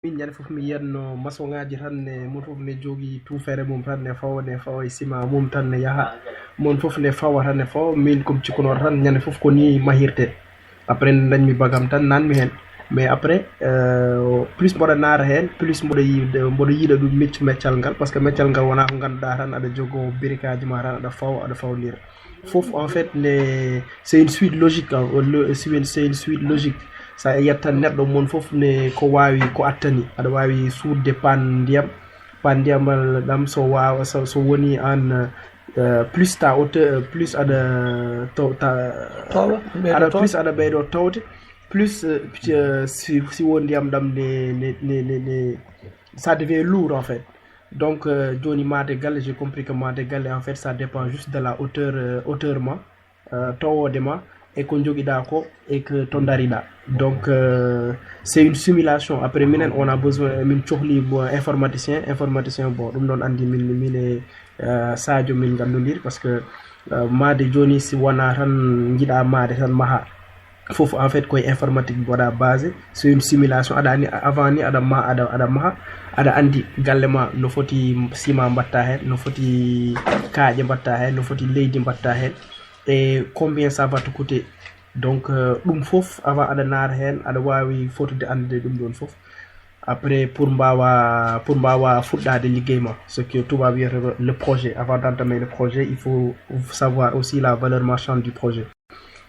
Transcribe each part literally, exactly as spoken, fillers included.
Min ñande fof mi yiyatno maçon ngaji tan ne, mon fof ne jogii tuufere mum tan ne fawa, ne fawa e ciment mum tan ne yaha. Mon fof ne fawa tan ne fawa. Min comme cikkunooɗo tan ñande fof ko ni mahirte. Après nde dañmi bagam tan nanmi heen. Mais après, euh, plus mboɗo naata heen, plus mboɗo yiide, mboɗo yiiɗa ɗum mecc-, meccal ngal, parce que meccal ngal wonaa ko ngannduɗaa tan aɗa jogoo birikaaji ma tan aɗa fawa, aɗa fawnira. Fof en fait ne, c'est une suite logique, hein, le, c'est une, c'est une suite logique. Sa yettan neɗɗo mon fof ne ko waawi, ko attani. Aɗa waawi suuɗde paan ndiyam, paan ndiyam ɗam so waawa, so, so woni aan, euh, plus ta hauteur, plus aɗa to-, ta-, Toowa, mbeɗa aɗa toowa. Plus aɗa ɓeyɗo tawde, plus, euh, euh, si, si won ndiyam ɗam ne, ne, ne, ne, ne, ça devient lourd en fait. Donc, euh, joni maade galle, j'ai compris que maade galle, en fait, ça dépend juste de la hauteur, euh, hauteur ma, euh, towode ma, e ko jogiɗa ko, e que to dariɗa. Donc, euh, c'est une simulation. Après, minen, on a besoin, min cohli, bon, informaticien, informaticien, bon, ɗum ɗon andi min, min e, euh, Sadio min gandodiri, parce que, euh, maade joni si wona tan jiɗa maade tan maha. Fof en fait koye informatique mbaɗa basé, c'est une simulation. Aɗa andi avant ni aɗa ma aɗa aɗa maha, aɗa andi galle ma no foti ciment mbatta hen, no foti kaaƴe mbatta hen, no foti leydi mbatta hen, e combien ça va te coûter. Donc, euh, ɗum fof avant aɗa naata hen aɗa wawi fotude andude ɗum ɗon fof. Après, pour mbawa pour mbawa fuɗɗade liggey ma, ce que tubabe wiyata le projet, avant d'entamer le projet, il faut savoir aussi la valeur marchande du projet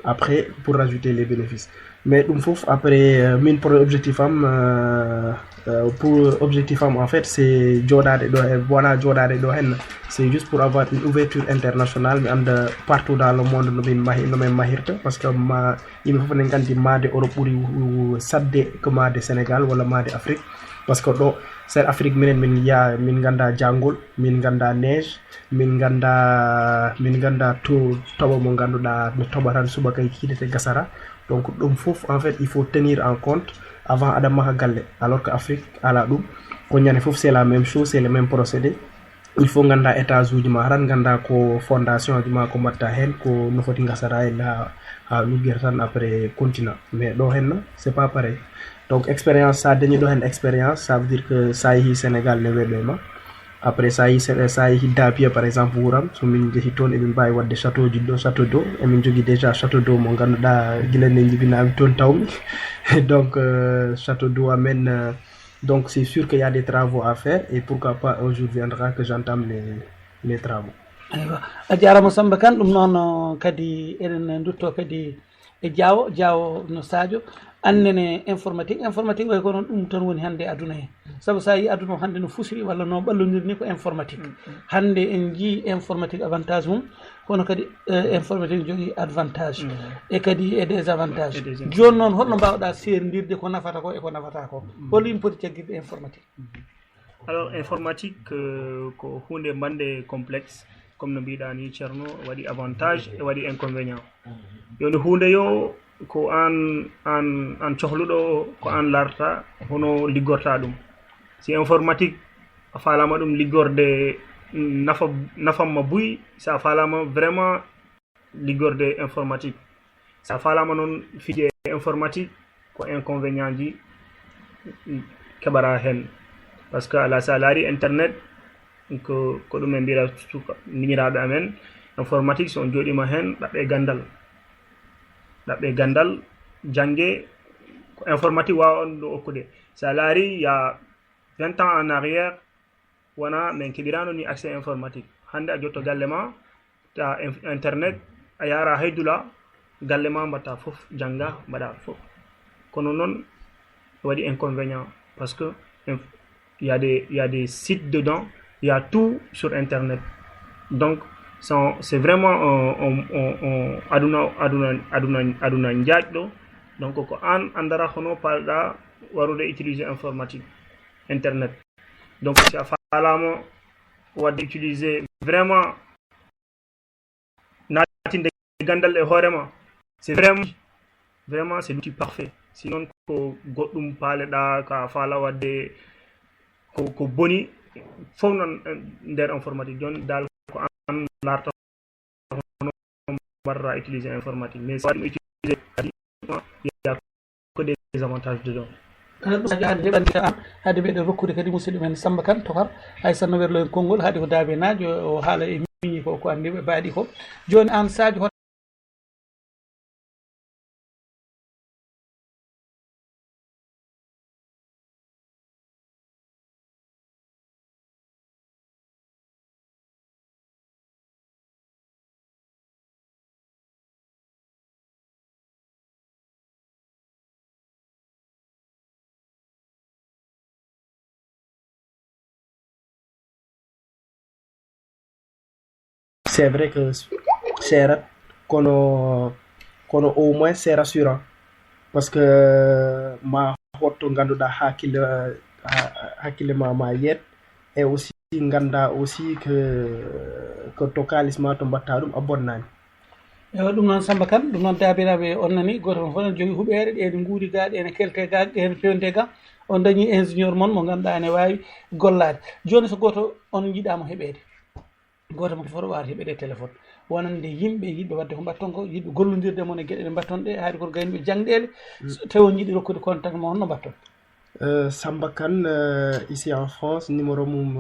après pour rajouter les bénéfices. Mais ɗum fof après, euh, min pour objectif am, euh, euh, pour objectif am en fait, c'est joɗade ɗo e, wona joɗade ɗo hen, c'est juste pour avoir une ouverture internationale, mi anda partout dans le monde no min mahi no min mahirta, parce que ma yimɓe fof ne gandi maade Europe ɓuuri, euh, sadde que maade Sénégal walla maade Afrique. Parce que ɗo, ser Afrique, minen min ya min ganda jangol, min ganda neige, min ganda min ganda to toɓo mo ganduɗa ɓe toɓa tan subaka e kiiɗe te gasara. Donc ɗum fof en fait il faut tenir en compte avant aɗa maha galle, alors que Afrique ala ɗum. Ko ñande fof c'est la même chose, c'est le même procédé. Il faut ganda étage uji ma tan, ganda ko fondation ji ma ko mbatta hen, ko no foti gasara hen ha ha luggere tan après continent. Mais ɗo henna c'est pas pareil. Donc expérience, sa dañi ɗo hen expérience, ça veut dire que sa yeehi Sénégal ne weɓe ma. Après sa yeehi Séné- sa yeehi Dapia par exemple, wuram so min jeehi toon emin mbawi wadde château ji ɗo, château d'eau, emin jogui déjà château d'eau mo ganduɗa guila nde jibinami toon tawmi. Donc, euh, château d'eau amen, euh, donc c'est sûr qu'il y a des travaux à faire et pourquoi pas un jour viendra que j'entame les, les travaux. Eywa, a jarama Samba Kane. Ɗum noon, uh, kadi eɗen dutto kadi e Diawo, Diawo no Sadio annene informatique. Informatique way kono ɗum tan woni hannde aduna he. Sabu sa yi aduna o hannde no fusiri walla no ɓalloniri ni ko informatique. Hannde en jii informatique avantage mum, kono kadi, eh, informatique jogii avantage e kadi e désavantage. Joni noon holno mbawɗa serndirde ko nafata ko e ko nafata ko? Hol in poti jaggirde informatique? Alors informatique, euh, ko hunde mande complexe, comme no mbiɗa ni Thierno, waɗi avantage e waɗi inconvénient. Yoni hunde yo ko an an an cohluɗo, ko an larta hono liggorta ɗum. Si informatique a falama ɗum liggorde, nafa nafamma buy, sa falama vraiment liggorde informatique. Sa falama noon fije informatique, ko inconvénient ji keɓara hen. Parce que ala sa laari internet, ko ko ɗum e mbira suka miñiraɓe amen, informatique so on joɗima hen ɗaɓɓe gandal, ɗaɓɓe gandal, jangge. Ko informatique wawa on ɗo okkude. Sa laari ya vingt ans en arrière, wona min keɓirano ni accès informatique. Hande a jotto galle ma, ta internet, a yara haydula, galle ma mbatta fof, janga mbaɗa fof. Kono noon waɗi inconvénient, parce que il y a des, il y a des sites dedans, il y a tout sur internet. Donc c'est vraiment un, un, un, un aduna aduna aduna aduna jaajɗo. Donc ko an andara hono palɗa warude utiliser informatique, internet. Donc si a falama wadde utiliser vraiment natinde gandal e hoorema, c'est vraiment vraiment c'est l'outil parfait. Sinon ko goɗɗum paleɗa ka fala wadde ko ko boni fof noon nder informatique. Joni dal ko an larta hono mbaɗata utiliser informatique, mais si waɗi utilisé kadi il y a que des avantages dedans. Kala ɗum Sadio hannde heɓande am, hade mbeɗen rokkude kadi musidɗo men Samba Kane Tokar, hay sinno werlo en konngol, haade ko Daabe Naajo, o haala e miñi ko, ko anndi ɓe mbaɗi ko. Jooni aan Sadio, hoto C'est vrai que seerat, kono kono au moins c'est rassurant, parce que ma hotto ngannduɗaa hakkille, hakkille ma ma yeet, et aussi ngannda aussi que que to kaalis ma to mbatta ɗum a bonnani. Ewa, ɗum noon Samba Kane, ɗum noon Daabiraaɓe, on nani, gooto fof ene jogii huɓeere, ɗe ene nguuri ga, ɗe ene kelte ga, ɗe ene pewnte ga. On dañi ingénieur mon mo ngannduɗaa ene waawi gollaade. Jooni so gooto on njiɗaa mo heɓeede, gooto mo fof waawata heɓeede e téléphone, wonande yimɓe yiɗɓe waɗde ko mbatton ko, yiɗɓe gollondirde mon e geɗe ɗe mbatton ɗe, haade koto gaynuɓe jaŋɗeele, so tawi on njiɗi rokkude contact mo, honno mbatton? Samba Kane, ici en France, numéro mum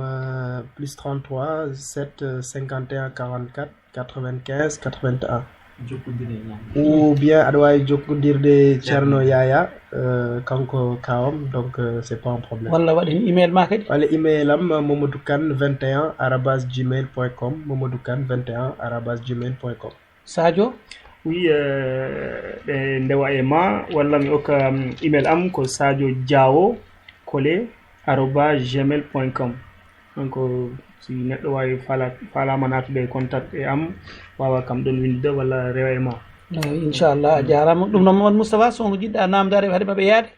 plus trente-trois sept cinquante et un quarante-quatre quatre-vingt-quinze quatre-vingt-un. Ou bien aɗa waawi jokkondirde Ceerno Yaya, kanko kaawam, donc c'est pas un problème. Walla waɗen email ma kadi. Walla email am, mamadou kane vingt et un arobase gmail point com, mamadou kane vingt et un arobase gmail point com. Sadio? Oui, ɓe ndewa e ma, walla mi okka email am ko sadio diawo kole arobase gmail point com. Donc si neɗɗo waawi faala, faalaama naatude e contact e am, waawa kam ɗoon winndude walla rewa e ma. Inchallah, a jaaraama. Ɗum noon Mamadou Moustapha, so on jiɗɗa naamdaade haade maɓɓe yaade.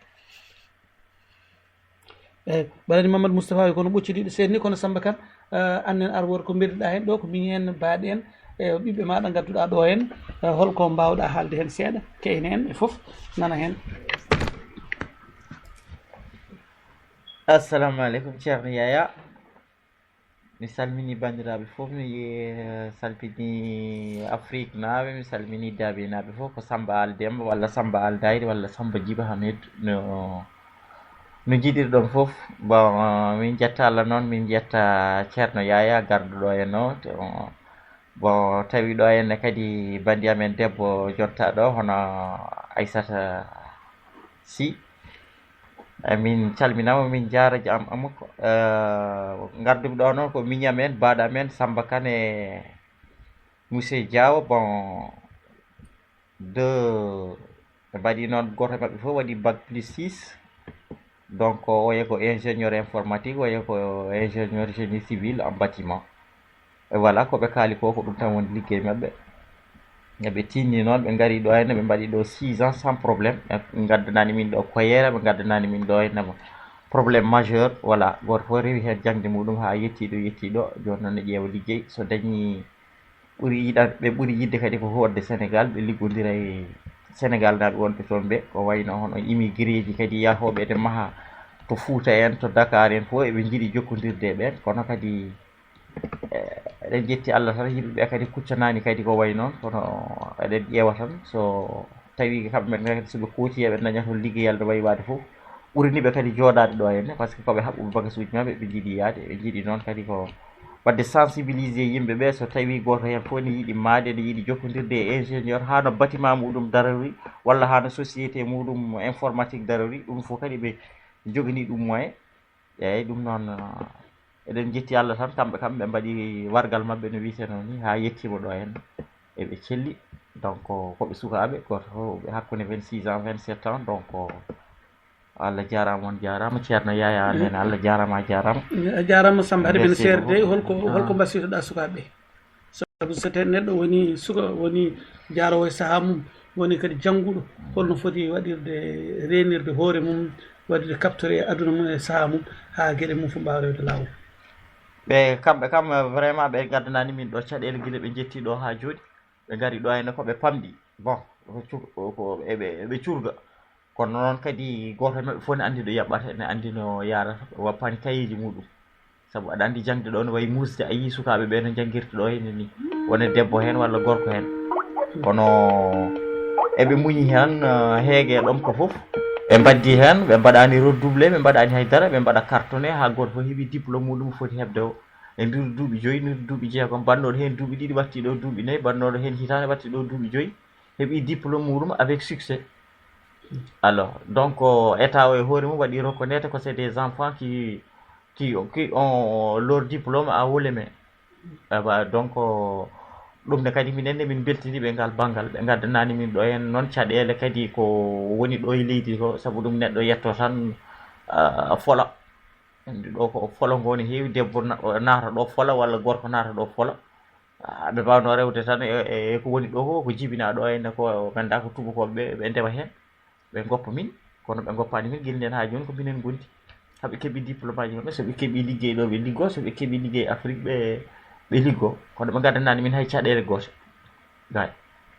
Eyi, mbaɗani Mamadou Moustapha kono ɓoccitiiɗo seeɗa ni, kono Samba Kane, annen ar wor ko mbedduɗaa heen ɗo, ko miñi en, baaɗe en, e ɓiɓɓe maaɗa ngadduɗaa ɗo heen, holko mbaawɗaa haalde heen seeɗa, keyne en e fof nana heen. Assalamu aleykum Ceerno Yaya. Mi salmini banndiraaɓe fof, mi salmini Afrique naaɓe, mi salmini Daabe naaɓe fof. Ko Samba Al Demba walla Samba Al Dayri walla Samba Jiba Hamed no no njiɗirɗon fof. Bon, min jetta Allah noon, min jetta Ceerno Yaya garduɗo en o. Bon, tawi ɗo henne kadi banndiya men debbo jonta ɗo hono Aissata Sy. Min calminama, min jaara jam amuk. Gardumi ɗo noon ko miñam en, baɗam en Samba Kane e Monsieur Diawo. Bon, deux ɓe mbaɗi noon, gooto e maɓɓe fof waɗi bac plus six. Donc oye ko ingénieur informatique, oye ko ingénieur génie civil en bâtiment. E voilà, ko ɓe kaali ko ko ɗum tan woni liggey maɓɓe. Eɓe tinni noon, ɓe ngari ɗo henne, ɓe mbaɗi ɗo six ans sans problème. Ɓe ngaddanani min ɗo koyeera, ɓe ngaddanani min ɗo henne problème majeur. Voilà, gooto fof rewi heen jaŋde muɗum haa yetti ɗo yetti ɗo. Jooni noon ne ƴeewa liggey, so dañi ɓuri yiɗa, ɓe ɓuri yiɗde kadi ko hoɗde Sénégal, ɓe liggondira e Sénégal naaɓe wonɓe toon ɓe, ko wayno hono immigré ji kadi yahooɓe eɗen maha to Fuuta en, to Dakar en fof, eɓe njiɗi jokkondirde e ɓeen. Kono kadi eɗen njetti Allah tan, yimɓe ɓe kadi kuccanaani kadi ko wayi noon, kono eɗen ƴeewa tan so tawi kamɓe kadi so ɓe kooti eɓe daña toon liggeyal no wayi waade fof. Ɓurani ɓe kadi jooɗaade ɗo henne, par ce que ko ɓe haɓɓuɓe bagasuuji maɓɓe, ɓe njiɗi yahde, ɓe njiɗi noon kadi ko waɗde sensibilisé yimɓe ɓe, so tawi gooto heen fof ne yiɗi mahde, ne yiɗi jokkondirde e ingénieur, haa no bâtiment muɗum darori, walla haa no société muɗum informatique darori, ɗum fof kadi ɓe njoganii ɗum moyen. Eeyi, ɗum noon, eɗen njetti Allah tan, kamɓe kam ɓe mbaɗi wargal maɓɓe no wiyetenoo nii, haa yettiima ɗo henne, eɓe celli. Donc ko ɓe sukaaɓe, gooto fof ɓe hakkunde vingt-six ans, vingt-sept ans, donc Allah jaaraama, on jaaraama, Ceerno Yaya Neene, Allah jaaraama, a jaaraama. A jaaraama Samba, hade men seerde, holko, holko mbasiytoɗaa sukaaɓe ɓe? Sabu so tawii neɗɗo woni suka, woni jaaroowo e sahaa mum, woni kadi jannguɗo, holno foti waɗirde, reenirde hoore mum, waɗirde capturer e aduna mum e sahaa mum, haa geɗe mum fof mbaawa rewde laawol? Ɓe, kamɓe kam, vraiment, ɓe ngaddanaani min ɗo caɗeele gila ɓe njetti ɗo haa jooɗi. Ɓe ngari ɗo henne ko ɓe pamɗi. Bon, ko cu-, ko, ko eɓe, eɓe curga. Kono noon kadi gooto e maɓɓe fof ne anndi ɗo yaɓɓata, ne anndi no yaarata, ɓe wappani kayeeji muɗum. Sabu aɗa anndi jaŋde ɗo no wayi muusde, a yii sukaaɓe ɓe no njanngirta ɗo henne ni. Wone debbo heen walla gorko heen. Kono eɓe muñi heen, eh, heege ɗom ko fof. Ɓe mbaddi heen, ɓe mbaɗaani redoublé, ɓe mbaɗaani hay dara, ɓe mbaɗa cartonné haa gooto fof heɓi diplôme muɗum foti heɓde o. E nder duuɓi joyi, nder duuɓi jeegom, mbaɗnooɗo heen duuɓi ɗiɗi, wattii ɗo duuɓi nayi, mbaɗnooɗo heen hitaande, wattii ɗo duuɓi joyi, heɓi diplôme muɗum avec succès. Alors, donc, euh, État o e hoore mum waɗi reconnaître que c'est des enfants qui, qui, qui ont leur diplôme à haut les mains. Awa, donc, euh, ɗum ne kadi minen ne min mbeltini ɓe ngal banngal, ɓe ngaddanaani min ɗo heen noon caɗeele kadi ko woni ɗo e leydi ko, sabu ɗum neɗɗo yetto tan, ah, fola. Andi ɗo ko fola ngo ne heewi, debbo na-, naata ɗo fola walla gorko naata ɗo fola. Ah, ɓe mbawno rewde tan e, e, e ko woni ɗo ko, ko jibina ɗo henne ko, ganda ko tubakoɓe ɓe, ɓe ndewa heen. Ɓe ngoppa min, kono ɓe ngoppaani min gila ndeen haa jooni ko minen ngondi. Haa ɓe keɓi diplôme aji maɓɓe, so ɓe keɓi liggey ɗo ɓe liggoo, so ɓe keɓi liggey Afrique ɓe, ɓe liggoo. Kono ɓe ngaddanaani min hay caɗeele goote. Gay.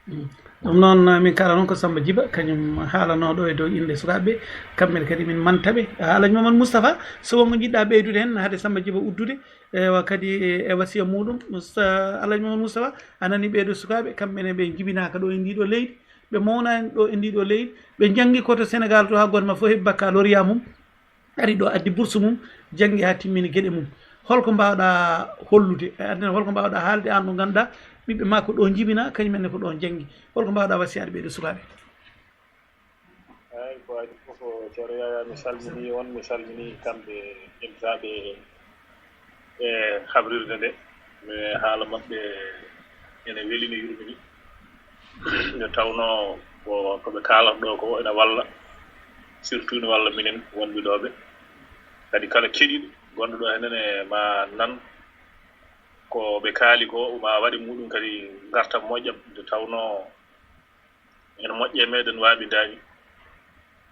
Mm. Ɗum noon, min kaala noon ko Samba Djiba, kañum haalanooɗo e dow innde sukaaɓe, kamɓe ne kadi min manta ɓe. Ah, Alhaji Mamadou Moustapha, so won ko njiɗɗa ɓeydude heen, hade Samba Djiba uddude, ewa kadi e, e wasiya muɗum. Sa-, Alhaji Mamadou Moustapha, a nani ɓeeɗo sukaaɓe, kamɓe ne ɓe njibinaaka ɗo e ndiɗo leydi, ɓe mawnaani ɗo e ndiɗo leydi, ɓe njanngi ko to Sénégal to haa gooto ma fof heɓi baccalauréat mum, ari ɗo addi bourse mum, janngi haa timmini geɗe mum. Holko mbaawɗa hollude, e aduna, holko mbaawɗa haalde aan mo ngannduɗaa ɓiɓɓe ma ko ɗo njibina, kañum en ne ko ɗo njanngi? Holko mbaawɗa wasiyaade ɓeeɗo sukaaɓe? Eeyi, ko adii fof ko Ceerno Yaya, mi salminii on, mi salminii kamɓe inndiraaɓe e habrirde nde. Mi haala maɓɓe ene weli, ne yurmini. Nde tawnoo ko, ko ɓe kaalata ɗo ko ene walla, surtout ene walla minen wonɓe ɗo ɓe. Kadi kala keɗiiɗo gonɗo ɗo heen ne ma nan ko ɓe kaali ko, ma waɗe muɗum kadi ngartam moƴƴam, nde tawnoo ene moƴƴi e meɗen waaɓi daani.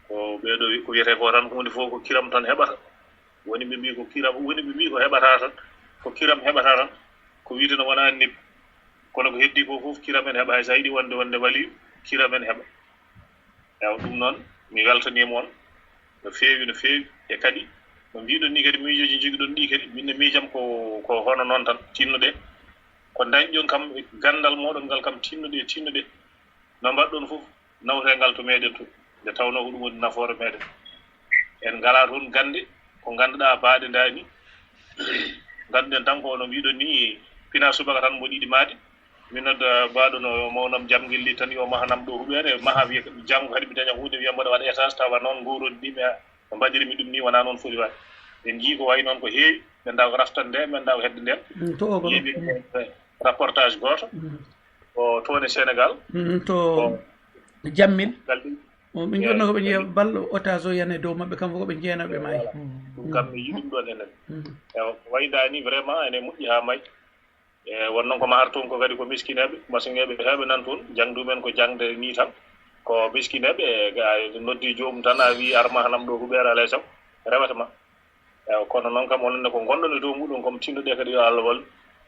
Ko ɓeeɗo wi-, ko wiyetee ko tan, huunde fof ko kiram tan heɓata. Woni ɓe mbii ko kiram, woni ɓe mbii ko heɓata tan, ko kiram heɓata tan. Ko wiide no wonaa neɓi. Kono ko heddii ko fof kiram en heɓa, hay so a yiɗi wonde, wonde waliyu, kiram en heɓa. Ewa, ɗum noon, mi weltaniima on no feewi, no feewi. E kadi, no mbiɗon ni kadi, miijooji njogiɗon ɗi kadi, min ne miijam ko, ko hono noon tan, tinnoɗe. Ko dañɗon kam e ganndal mooɗon ngal kam, tinnoɗe, tinnoɗe. No mbaɗɗon fof, nawte ngal to meɗen to, nde tawnoo ko ɗum woni nafoore meɗen. En ngalaa toon gannde, ko ngannduɗaa baaɗe ndaani. Ngannduɗen tan ko no mbiɗon ni, pina subaka tan mboɗo yiɗi maade. Min nodda baaɗo no mawnam Jamngel li tan, yo mahanam ɗo huɓeere, maha wiya janngo kadi mi daña huunde, wiya mboɗo waɗa étage, tawa noon ngooron ni mi, no mbaɗirmi ɗum ni, wonaa noon foti waɗde. En njii ko wayi noon ko heewi, men ndaa ko raftan nde, men ndaa ko hedde nden. Mm, to Ogo ɗo. Yeeɓi, mm, reportage gooto. Mm. Ko toon e Sénégal. Mm, to Bon. Jammil. Galɗi. O, ɓe njonna ko ɓe njeeya balɗo otage o yana e dow maɓɓe, kamɓe ko ɓe jeenaɓe maayi. Voilà. Mm. Ɗum kam mi yiɗum ɗon enen. Mm. Ewa, ko wayda ni vraiment ene moƴƴi haa may. E, won noon ko ma artum ko kadi ko miskineeɓe, masingeeɓe heewɓe nan toon, jangdu men ko jangde ni tan. Ko miskineeɓe, e, ga, noddi joomum tan, a wi ar mahanam ɗo huɓeere alay sago, rewata ma. Ewa, kono noon kam, onon ne ko ngonɗon e dow muɗum, ko mi tinnoɗe kadi yo Allah wallu.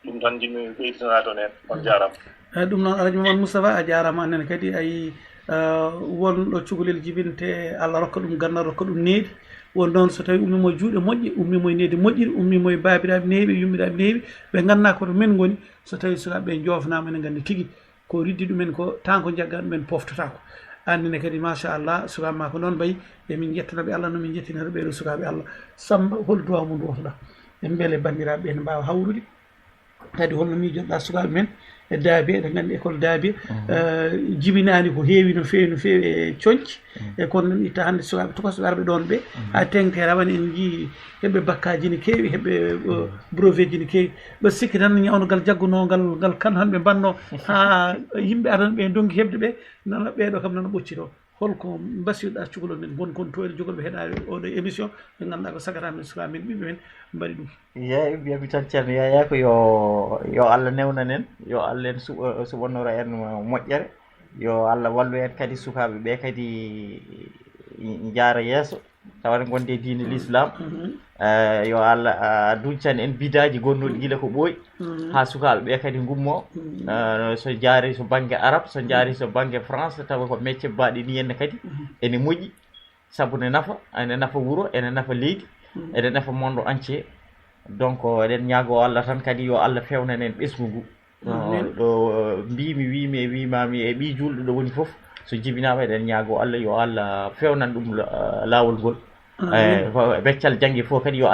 Ɗum tan njiɗmi ɓeyditanaade on heen. On jaaraama. Eyi, ɗum noon, Alhaji Mamadou Moustapha, a jaaraama aan ne kadi. A yii, ah, won ɗo cukalel jibinte, Allah rokka ɗum ganndal, rokka ɗum needi. Won noon, so tawii ummiima e juuɗe moƴƴe, ummiima e needi moƴƴiri, ummiima e baabiraaɓe neeɓi, yummiraaɓe neeɓi, ɓe nganndaa ko to men ngoni, so tawii sukaaɓe ɓe njoofnaama, ene nganndi tigi ko riddi ɗumen ko, tan ko njaggan ɗumen poftotaako. Aan ne kadi, machallah, sukaaɓe ma ko noon mbayi, emin njettana ɓe Allah no min njettinira ɓeeɗo sukaaɓe Allah. Samba, hol duwaaw mo nduwotoɗaa? En mbele banndiraaɓe ɓe ne mbaawa hawrude. Kadi holno miijotoɗaa sukaaɓe men e Daabe, eɗen nganndi école Daabe, eh, jibinaani ko heewi no feewi, no feewi e coñci. E kono ɗum itta hannde sukaaɓe tokosɓe arɓe ɗoon ɓe, haa teeŋti rawane en njii heɓɓe bakkaaji ne keewi, heɓɓe, eh, brevetji ne keewi. Mbaɗa sikki tan ñawnoogal jaggunoogal ngal kan hannde ɓe mbannoo haa yimɓe adana ɓe ndonki heɓde ɓe, nana ɓeeɗo kam nana ɓoccitoo. Holko mbasiyɗaa cukalel men ngon kon toon jogorɓe heɗaade oɗo émission, ɓe ngannduɗaa ko sagata men, sukaaɓe men, ɓiɓɓe men mbaɗi ɗum? Yeey, mbiyami tan Ceerno Yaya ko yo, yo Allah newnan en, yo Allah en suɓo-, suɓanoro en moƴƴere, yo Allah wallu en kadi sukaaɓe ɓe kadi njaara yeeso, tawa ne ngonde e diine l'islam. Mhm. Eh, yo Allah, ah, duñcan en bidaaji gonnuɗi gila ko ɓooyi, mhm, haa sukaaɓe ɓe kadi ngummo. Mhm. Eh, so jaari so bannge Arab, so jaari so bannge France, tawa ko mecce baɗe ni henne kadi, mhm, ene moƴƴi, sabu ne nafa, ene nafa wuro, ene nafa leydi, mhm, ene nafa monde entier. Donc, eɗen ñaago Allah tan kadi yo Allah fewnan en ɓesngu ngu. Amin. Ɗo, eh, mbimi, wimi e wimami e ɓi julɗo ɗo woni fof, So jibinaama, eɗen ñaagoo Allah yo Allah fewnan ɗum la- laawol ngol. E, beccal janngi fof kadi yo